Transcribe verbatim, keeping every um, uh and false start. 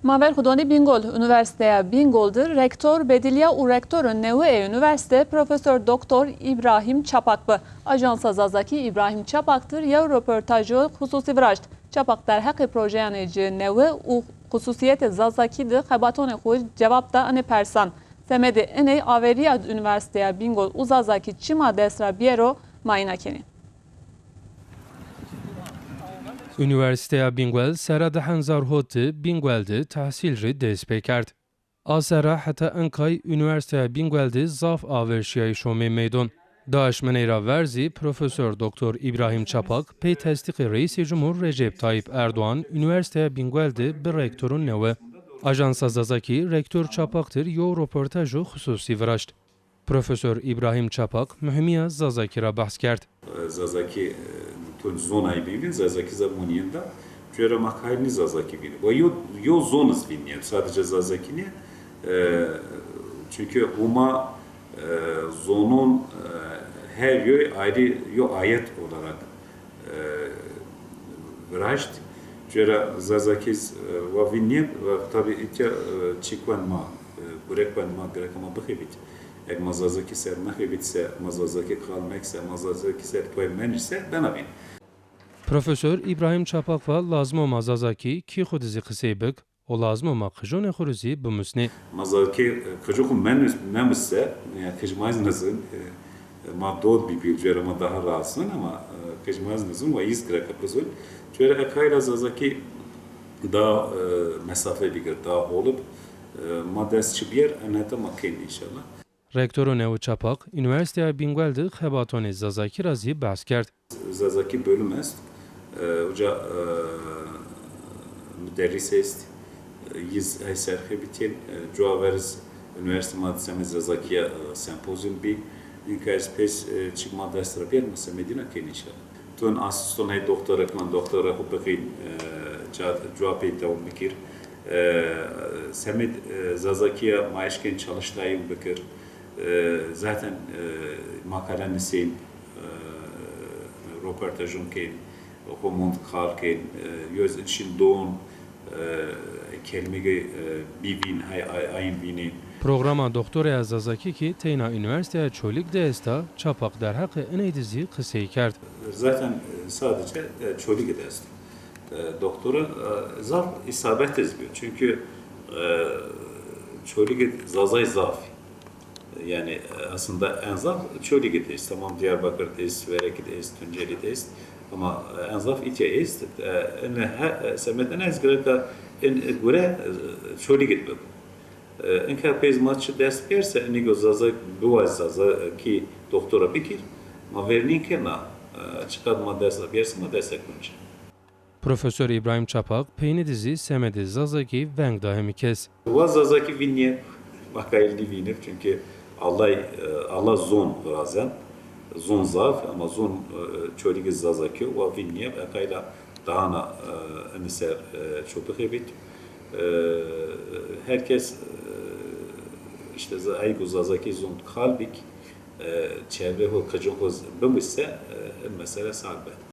Ma ver xu donî Bîngol. Unîversîteya Bîngol dir rektor bedîlîya û rektorê newe ê unîversîte Profesor Doktor Îbrahîm Çapak bi. Ajansa Zazakî Îbrahîm Çapak dir yew roportajo xusûsî viraşt. Çapak derheqê projeyanê ci newe û xusûsîyetê Zazakî di xebatonê xu cewab da enê persan. Semedê eney averîya unîversîteya Bîngol û Zazakî çima dest ra bîyero ma îna kenî. Unîversîteya Bîngol serra di hezar hot di Bîngol di tehsîl rê dest pê kerd. A serra heta enkay Unîversîteya Bîngol di zaf aver şîyayîş omê meydon. Di aşmeney ra ver zî Profesor Doktor Îbrahîm Çapak pey tesdîqê Reîsê Cumhur Recep Tayyip Erdoğan Unîversîteya Bîngol di bi rektorûn newe. Ajansa Zazakî rektor Çapak dir yew roportajo xusûsî viraşt. Profesor Îbrahîm Çapak muhîmîya Zazakî ra behs kerd. Zazakî, e, to zonay bînî, Zazakî zaf munîyenda. Cûra ma kay nî Zazakî bînî. Wa yo, yo zon iz vînî, sadece Zazakî nî. E, çünkü Homa, e, zonon, e, her yoy ayrı yo ayet olarak, e, viraşt. Cûra Zazakî iz, e, wa vînî, wa tabi îtya, e, çîkwen ma, e, gurekwen ma, gereka ma bixebît. Eg ma Zazakî ser mexebît se, ma Zazakî qal mek se, ma Zazakî ser toy menî se, bena vîn. Profesor Îbrahîm Çapak va lazim o ma Zazakî kî xu di zî qisey bik û lazim o ma qijonê xu rê zî bimusnê. Ma Zazakî, e, qijû xu menus-, memus se, yani qij ma iz nizin, e, ma dod bî bîl cûra ma daha rahatsız ama, e, qij ma iz nizin wa iz gereka bizin. Cûra ekayla Zazakî daha, e, mesafe bigir, daha holib, e, ma dest çi bîyer, en heta ma kên înşallah. Rektorûn newe Çapak, Unîversîteya Bîngol di xebatonê Zazakî ra zî behs kerd. Zazakî bölüm est. E, uca, e, muderris est. E, yiz ey ser xebitîyen. E, cuwa ver iz unîversîte ma di semedê Zazakî ya, e, sempozyum bî. Înka ez pês, e, çik ma dest ra bîyer, ma semedîna kên înşallah. Tun asiston hey doktora, kan doktora xu biqîn, e, ca-, cuwa pey dewam bikir. E, semed, e, Zazakî ya ma eşkên çalıştayî bikir. E, zaten, e, makale nisên, e, roportajon kên, xu mond qal kên, e, yo ez înşîn don, e, kelmegê, e, bî vîn, hay, ay, ayîn vînên. Programa doktoraya Zazakî kî teyna Unîversîteya Çolîg de esta, Çapak derheqê iney di zî qisey kerd. Zaten, e, sadece, e, Çolîg de est. E, doktora, e, zaf îsabet iz bî. Çünkü, e, Çolîg id Zazay zaf. Yani, e, aslında en zaf Çolîg id est. Tamam, Diyarbakır id est, Werek id est, Tunceli id est. Ama, e, en zaf îtya est. E, ene he, e, semed ene ez gereka en, e, gure, e, Çolîg id bib. E, inka pêz ma çi dest bierse, inigo Zaza biwaz Zaza, e, kî doktora bikir, ma vernîn ke na, e, çiqad ma dest bierse ma dest ekunca. Profesor Îbrahîm Çapak peynî di zî semedê Zazakî veng da hemî kes. Wa Zazakî vînîye, ma qayîl nîvînib, çünkü Allay, e, Alla zon virazen, zon zaf, ama zon, e, Çolîg iz Zazakî yo, wa vînîye, e, qayla dahana, e, ini ser, e, ço bixebît. E, her kes, e, işte, za-, eygo Zazakî zon qal bik, e, çevre xo, qicin xo z-, bimusî se, e, in mesele sal bed.